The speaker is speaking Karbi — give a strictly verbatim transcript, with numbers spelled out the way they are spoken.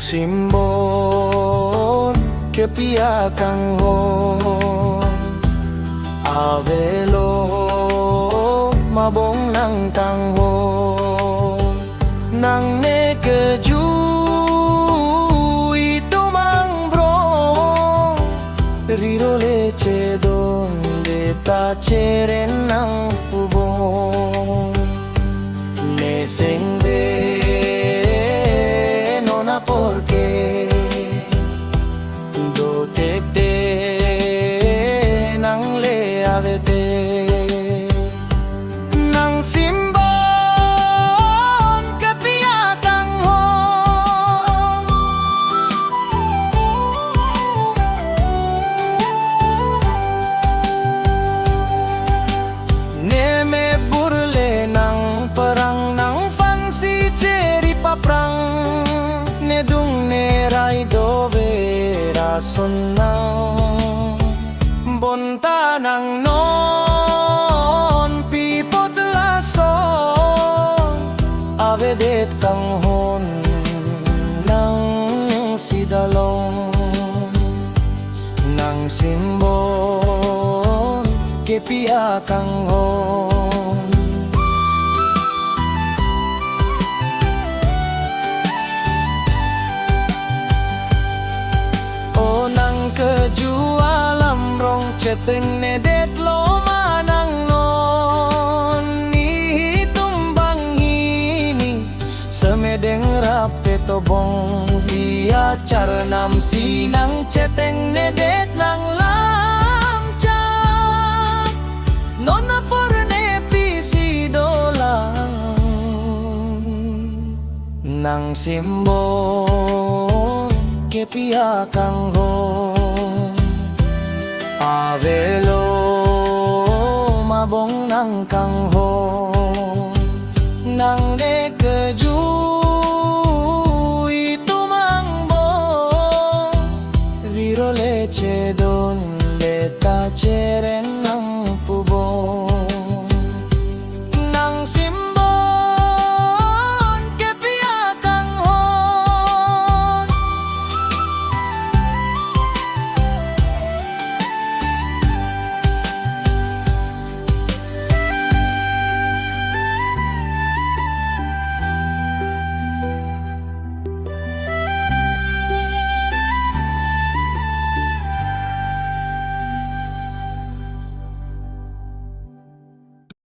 Simbon kepi akanghon, avelo ma bong nangkanghon. Nangne kejui itum angbong, riro le chedonde ta cheren nang pu bong. Ne sengde non apor ke, dothekte nang le avete. Nang simbon kepi akanghon, ne me burle nangparang, nangphansi cheri paphrang, ne dung ne rai dovera son nang. Bonta nang non pi apot lason avedet kanghon nang sidalong. Nang simbon kepi akanghon. O nang kejui alam rong, chetengnedetlo ma nang non? Itum banghini semedeng rap te tobong, pi achar namsi nang chetengnedet nang lam chak, non apor ne pisi dolang? Nang simbon kepi akanghon, avelo ma bong nangkanghon. Nangne kejui itum angbong, riro le chedonde ta cheren